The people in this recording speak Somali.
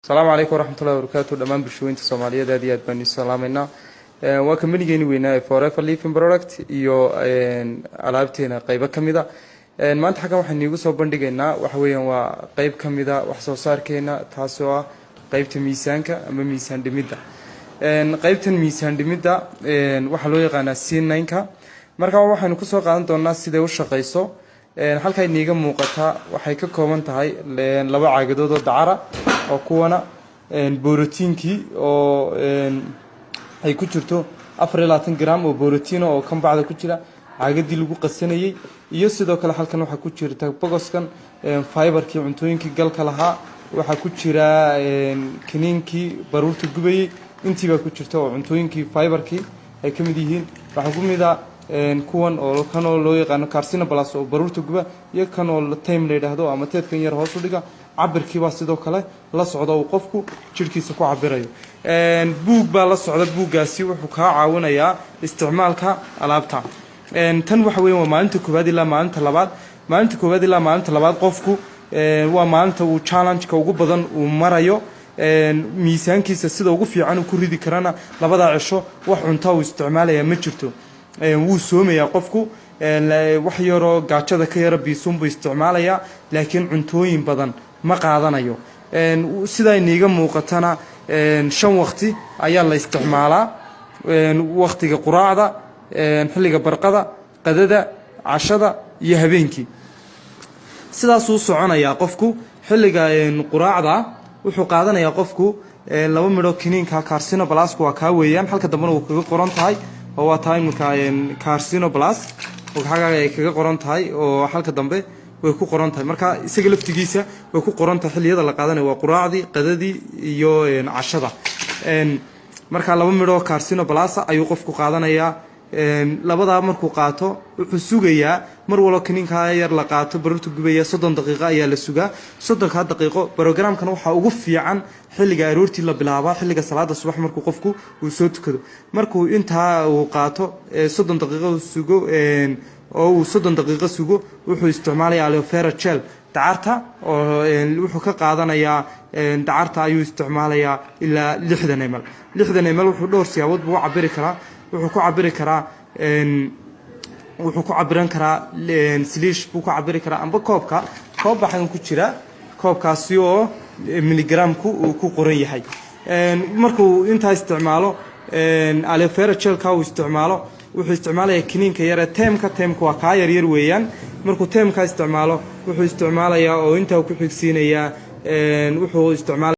Asalaamu calaykum waraxmatullahi wabarakaatu. Dhammaan bulshooyinta Soomaaliyeed aad iyo aad baan isu salaameynaa. Waa companygeeni weynaa ee Forever Living Product iyo alaabteena qeybo ka mid a. Maanta xaggan waxaan iigu soo bandhigaynaa waxa weeyaan waa qeyb ka mida wax soo saarkeena, taasoo ah qeybta miisaanka ama miisaan dhimidda. Qeybtan miisaan dhimidda waxaa loo yaqaanaa C9-ka. Marka waxaynu kusoo qaadan doonaa siday u shaqeyso. Halkaa iniiga muuqata waxay ka kooban tahay laba caagadood oo dacara oo kuwana borotiinkii oo ay ku jirto 24 gram oo borotiina oo kan bacda ku jira, caagadii lagu qasanayey, iyo sidoo kale halkan waxaa ku jirta bogoskan fiberkii cuntooyinkii galka lahaa, waxaa ku jira kiniinkii baruurta gubayey. Intiibaa ku jirta oo cuntooyinkii fiberkii ay ka mid yihiin. Waxaa ku mid a kuwan oo kan oo loo yaqaano Carcino Plus oo baruurta guba, iyo kan oo time la yidhaahdo ama teedkan yar hoos u dhiga. Cabirkiibaa sidoo kale la socda uu qofku jirhkiisa ku cabirayo. Buug baa la socda. Buuggaasi wuxuu kaa caawinayaa isticmaalka alaabta tan. Waxa weya waa maalinta koowaad ilaa maalinta labaad. Maalinta koowaad ilaa maalinta labaad qofku waa maalinta uu challenge-ka ugu badan uu marayo. Miisaankiisa sida ugu fiican uu ku ridi karana labadaa cisho wax cunta uu isticmaalaya ma jirto. Wuu soomayaa qofku, wax yaroo gaajada ka yara biisuun buu isticmaalayaa, laakiin cuntooyin badan ma qaadanayo. Sidaa iniiga muuqatana, 5 waqti ayaa la isticmaalaa: waqtiga quraacda, xilliga barqada, qadada, cashada iyo habeenkii. Sidaasuu soconayaa qofku. Xilliga quraacda wuxuu qaadanayaa qofku laba midho kiniinka Carcino Plusku waa kaa weeyaan. Halka dambena wuu kaga qoran tahay oo waa taa iminka Carcino Plus xagaaga ay kaga qoran tahay, oo halka dambe way ku qoran tahay. Marka isaga laftigiisa way ku qoran tahay xilliyada la qaadanayo: waa quraacdii, qadadii iyo cashada. Marka laba midhoo Carcino Plus ayuu qofku qaadanayaa. Labadaa markuu qaato, wuxuu sugayaa mar walbo kiniinkaa yar la qaato baruurta gubaya 30 daqiiqo ayaa la sugaa, 30-kaa daqiiqo. Programkan waxaa ugu fiican xilliga aroortii la bilaabaa, xilliga salaada subax markuu qofku uu soo tukado. Markuu intaa uu qaato, 30 daqiiqo sugo oo uu 30 daqiiqo sugo, wuxuu isticmaalayaa aloe vera gel, dacarta, oo wuxuu ka qaadanayaa dacarta ayuu isticmaalayaa ilaa 60 ml. 60 ml wuxuu dhowr siyaabood buu u cabiri karaa. Wuxuu ku cabiri karaa, wuxuu ku cabiran karaa sliish buu ku cabiri karaa, amba koobka, koob baxan ku jira, koobkaasi oo miligramku uu ku qoran yahay. Markuu intaa isticmaalo, aloe vera gelka uu isticmaalo, wuxuu isticmaalayaa kiniinka yare teemka. Teemka waa kaa yaryar weeyaan. Markuu teemka isticmaalo, wuxuu isticmaalayaa oo intaa ku xigsiinayaa wuxuu isticmaala